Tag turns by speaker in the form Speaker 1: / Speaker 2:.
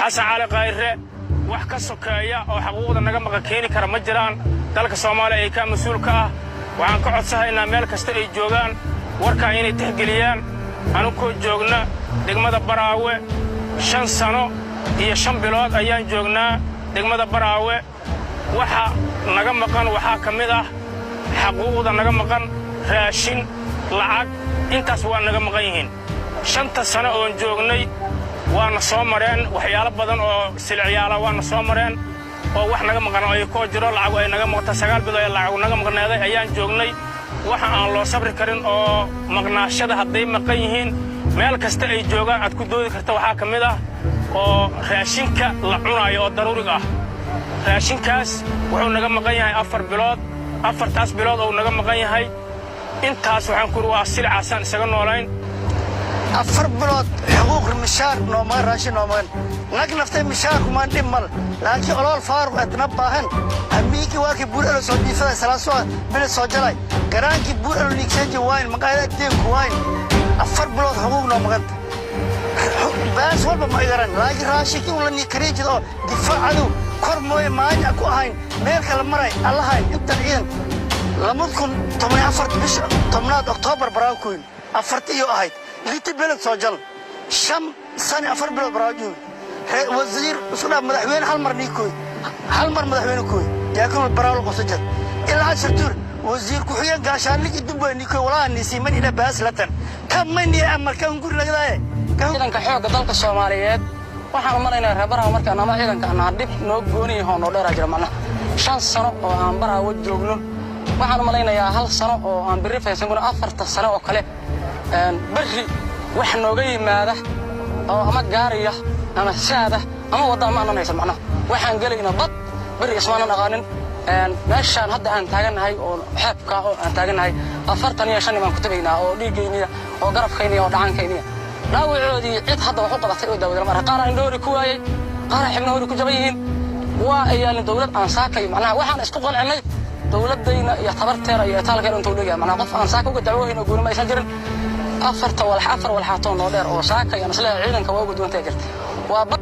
Speaker 1: Xasan Cali Khayre wax ka sokeeya oo xaquuqda naga maqa keeni kara ma jiraan. Dalka Soomaaliya ay ka mas-uul ka ah. Waxaan ka codsahaynaa meel kasta ay joogaan warkaa inay tixgeliyaan. Anukoo joogna degmada Baraawe, 5 sano iyo 5 bilood ayaan joognaa degmada Baraawe. Waxa naga maqan waxaa ka mid ah xaquuqda naga maqan: raashin, lacag, intaas waa naga maqan yihiin. 5-ta sano oon joognay waana soo mareen waxyaalo badan oo silciyaala, waana soo mareen oo wax naga maqan ay koo jiro. Lacag ay naga maqta, 9 bilood ee lacag naga maqneeday ayaan joognay. Waxa aan loo sabri karin oo maqnaashada hadday maqan yihiin, meel kasta ay joogaan aad ku doodi karta, waxaa ka mid ah oo raashinka la cunaayo oo daruuriga ah. Raashinkaas wuxuu naga maqan yahay 4 bilood. 4-taas bilood oo naga maqan yahay, intaas waxaan ku waa silcaasaan isaga noolayn.
Speaker 2: 4 bilood xuquuq mishaar noomagan, raashin noomagan. Nag naftay mishaarkumaan dhib mal, laakiin olool faaruq etna baahan. Hamiinkii waakii buur elo soo diifaday, salaasoo bile soo jalay, garaankii buur elo niigsanji wayn, maqaayada deenku wayn. 4 bilood xuquuq noomaganta, baas walba ma igaran, laakiin raashinkii un la niikariin jira oo difaac cadow kor mooye maanya ku ahayn, meel kale maray allahayn. Intan ciidan 2014 bisha 10aad, Oktoobar, baraakoyn afarti iyo ahayd liti beled soo jal. 5 sani 4 bilood baraajoog. Wasiir isku dhaaf, madaxweyne hal mar niikooy, hal mar madaxweyne kooy yaakun baraalo qoso jir ilaa cashar tuur. Wasiir ku-xigeen gaashaanlig idunbaa niikooy walaa nisiiman ila baas latan kamani amarkan guri lagadaye.
Speaker 3: Ciidanka xoogga dalka Soomaaliyeed waxaan u malaynaya reer Baraawe markaan ama ciidanka anaa dhib noo gooniyaho noo dheeraa jira. Macnaha 5 sano oo aan Baraawe joogno, waxaan u malaynayaa hal sano oo aan berri faysan kuna. 4-ta sano oo kale berri wax nooga yimaada oo ama gaariya ama saada ama wadda ama aanan haysan. Macnaha waxaan gelaynaa bad berri ismaanan aqaanin. Meeshaan hadda aan taagannahay oo xeebka oo aan taagannahay, 45 baan ku tegaynaa oo dhiiggayniya oo garabkayniya oo dhacaankayniya. Dhaawacoodii cid hadda wax u qabatay oo daawadala mara. Qaaraa indhahoori ku waayey, qaaraa xibnahoori ku jaban yihiin. Waa ayaalin dawlad aan saakay. Macnaha waxaan isku qancinay dawladdayna iyo tabarteeda iyo itaalkeeda intuu leeyahay. Macnaha qof aan saaka uga dacwoohayn oo gooni ma aysan jirin. Afarta walax, afar walxaatoo noo dheer oo saaka ayaan isleeyahay ciidanka waa uga duwantahay jirta waa bad.